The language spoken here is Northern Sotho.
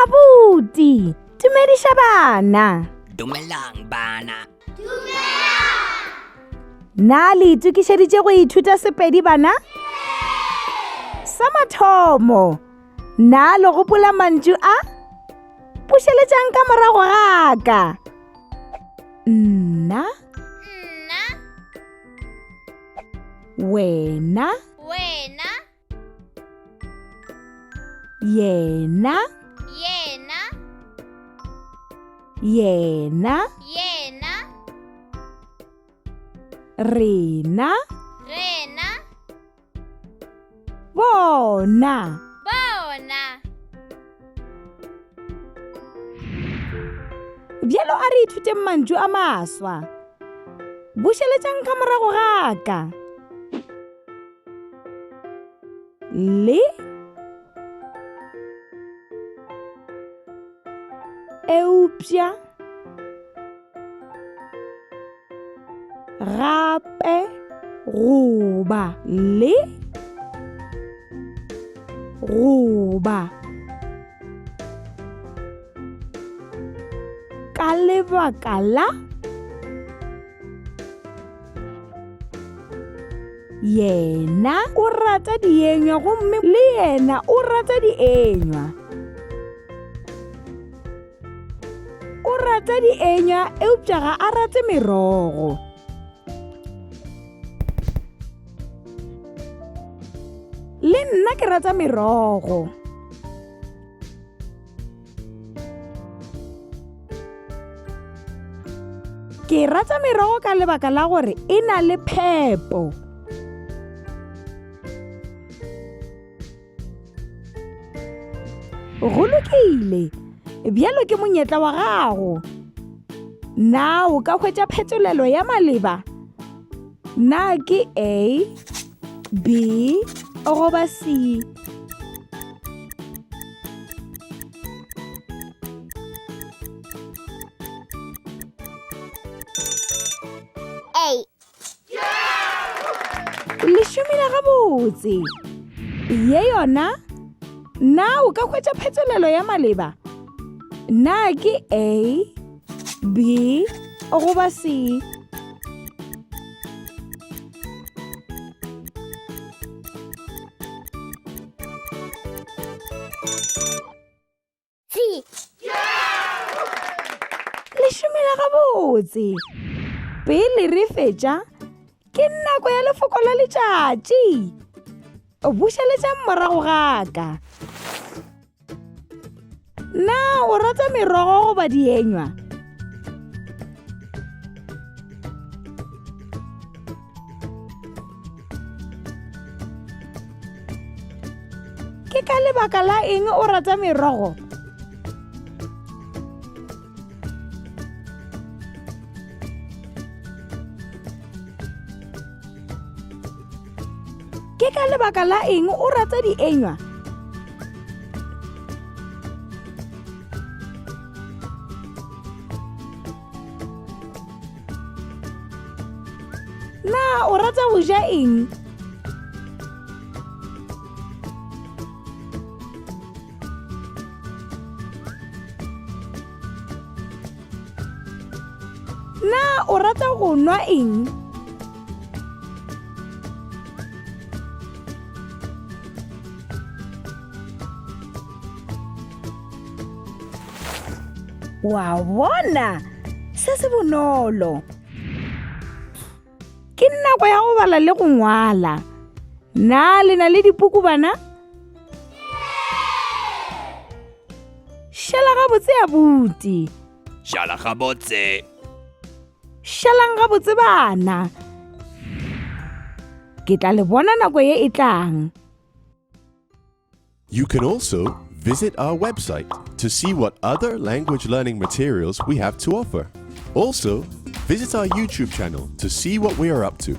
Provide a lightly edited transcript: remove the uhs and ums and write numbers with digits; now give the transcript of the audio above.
Abuti, dumediša bana. Dumelang bana. Na le itokišeditše go ithuta Sepedi bana? Sa mathomo, na le gopola mantšu a? Bušeletšang ka morago ga ka. Nna. Nna. Wena. Wena. Yena. Yena. Yena. Yena. Rena. Rena. Bona. Bona. Bjalo a re ithuteng mantšu a maswa. Bušeletšang ka morago ga ka. Le eupša gape goba le goba ka lebaka la yena o rata dienywa gomme le yena o rata dienywa O rata dienywa eupša ga a rate merogo. Le nna ke rata merogo. Ke rata merogo ka lebaka la gore e na le phepo. Go lokile, bjalo ke monyetla wa gago. Na o ka hwetša phetolelo ya maleba? Na ke A, B goba C? A. Le šomile gabotse. Ye yona? Na o ka hwetša phetolelo ya maleba? Na ke A, B goba C? C. Le šomile gabotse. Pele re fetša, ke nako ya lefoko la letšatši. Bušeletšang morago ga ka. Na o rata merogo goba dienywa? Ke ka lebaka la eng o rata merogo? Ke ka lebaka la eng o rata dienywa? Na o rata go ja eng? Na o rata go nwa eng? Wa bona, se se bonolo. Ke nako ya go bala le go ngwala. Na le na le dipuku bana? Šala gabotse abuti. Šala gabotse. Šalang gabotse bana. Ke tla le bona nako ye e tlang. You can also visit our website to see what other language learning materials we have to offer. Also, visit our YouTube channel to see what we are up to.